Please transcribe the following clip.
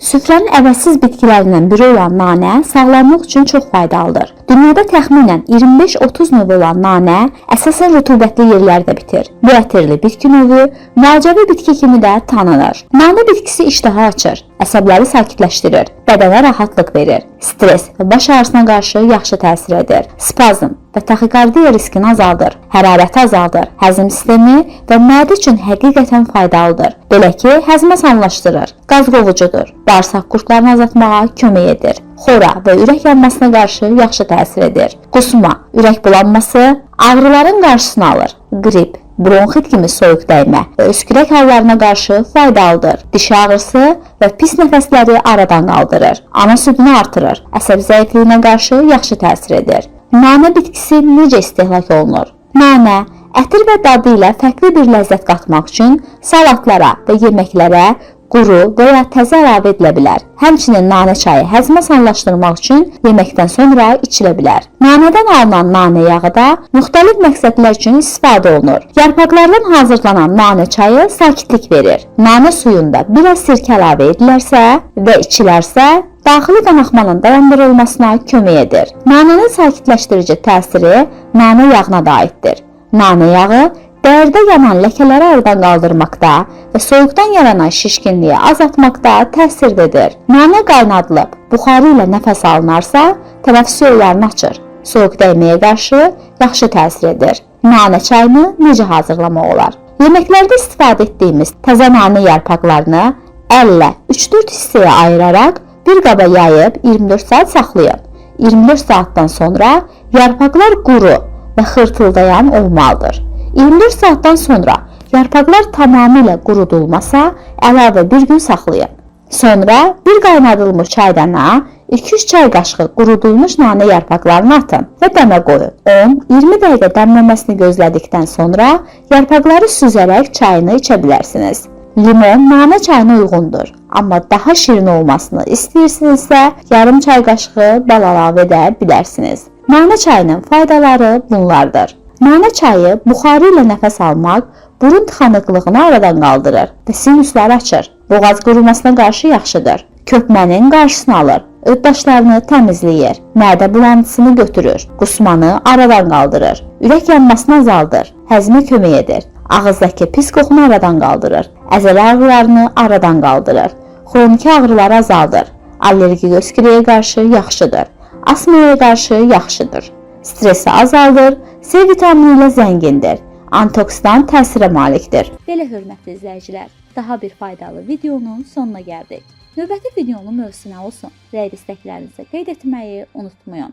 Süfrənin əvəzsiz bitkilərindən biri olan nanə sağlamlıq üçün çox faydalıdır. Dünyada təxminən 25-30 növ olan nanə əsasən rütubətli yerlərdə bitir. Bu ətirli bitki növü müalicəvi bitki kimi də tanınır. Nanə bitkisi iştahı açır, əsəbləri sakitləşdirir, bədənə rahatlıq verir, stres və baş ağrısına qarşı yaxşı təsir edir, spazm və taxikardiya riskini azaldır, hərarəti azaldır, həzm sistemi və mədə üçün həqiqətən faydalıdır. Belə ki, həzmi asanlaşdırır, qaz qovucudur, bağırsaq qurdlarını azaltmağa kömək edir, xora və ürək yanmasına qarşı yaxşı təsir edir, qusma, ürək bulanması, ağrıların qarşısını alır, qrip, bronxit kimi soyuq dəymə və öskürək hallarına qarşı faydalıdır. Diş ağrısı və pis nəfəsləri aradan qaldırır. Ana südünü artırır. Əsəb zəifliyinə qarşı yaxşı təsir edir. Nanə bitkisi necə istehlak olunur? Nanə ətir və dadı ilə fərqli bir ləzzət qatmaq üçün salatlara və yeməklərə quru və ya təzə əlavə edilə bilər. Həmçinin nanə çayı həzmi asanlaşdırmaq üçün yeməkdən sonra içilə bilər. Nanədən alınan nanə yağı da müxtəlif məqsədlər üçün istifadə olunur. Yarpaqlardan hazırlanan nanə çayı sakitlik verir. Nanə suyunda biraz sirkə əlavə edilərsə və içilərsə, daxili qanaxmanın dayandırılmasına kömək edir. Nanənin sakitləşdirici təsiri nanə yağına da aiddir. Nanə yağı dərdə yanan ləkələri aradan qaldırmaqda və soyuqdan yaranan şişkinliyi azaltmaqda təsirlidir. Nanə qaynadılıb buxarı ilə nəfəs alınarsa, tənəffüs yollarını açır. Soyuq dəyməyə qarşı yaxşı təsir edir. Nanə çayını necə hazırlamaq olar? Yeməklərdə istifadə etdiyimiz təzə nanə yarpaqlarını əllə 3-4 hissəyə ayıraraq bir qaba yayıb 24 saat saxlayın. 24 saatdan sonra yarpaqlar quru və xırtıldayan olmalıdır. 24 saatdan sonra yarpaqlar tamamilə qurudulmasa, əlavə bir gün saxlayın. Sonra bir qaynadılmış çaydana 2-3 çay qaşığı qurudulmuş nanə yarpaqlarını atın və dəmə qoyun. 10-20 dəqiqə dəmləməsini gözlədikdən sonra yarpaqları süzərək çayını içə bilərsiniz. Limon nanə çayına uyğundur. Amma daha şirin olmasını istəyirsinizsə, yarım çay qaşığı bal əlavə edə bilərsiniz. Nanə çayının faydaları bunlardır. Nanə çayı buxarı ilə nəfəs almaq burun tıxanıqlığını aradan qaldırır və sinusları açır. Boğaz qurumasına qarşı yaxşıdır. Köpmənin qarşısını alır. Öd daşlarını təmizləyir. Mədə bulantısını götürür. Qusmanı aradan qaldırır. Ürək yanmasını azaldır. Həzmə kömək edir. Ağızdakı pis qoxunu aradan qaldırır. Əzələ ağrılarını aradan qaldırır. Xroniki ağrıları azaldır. Allergik öskürəyə qarşı yaxşıdır. Asmaya qarşı yaxşıdır. Stresi azaldır, C vitamini ilə zəngindir. Antioksidan təsirə malikdir. Belə hörmətli izləyicilər, daha bir faydalı videonun sonuna gəldik. Növbəti videonun mövzusu nə olsun? Rəy istəklərinizi qeyd etməyi unutmayın.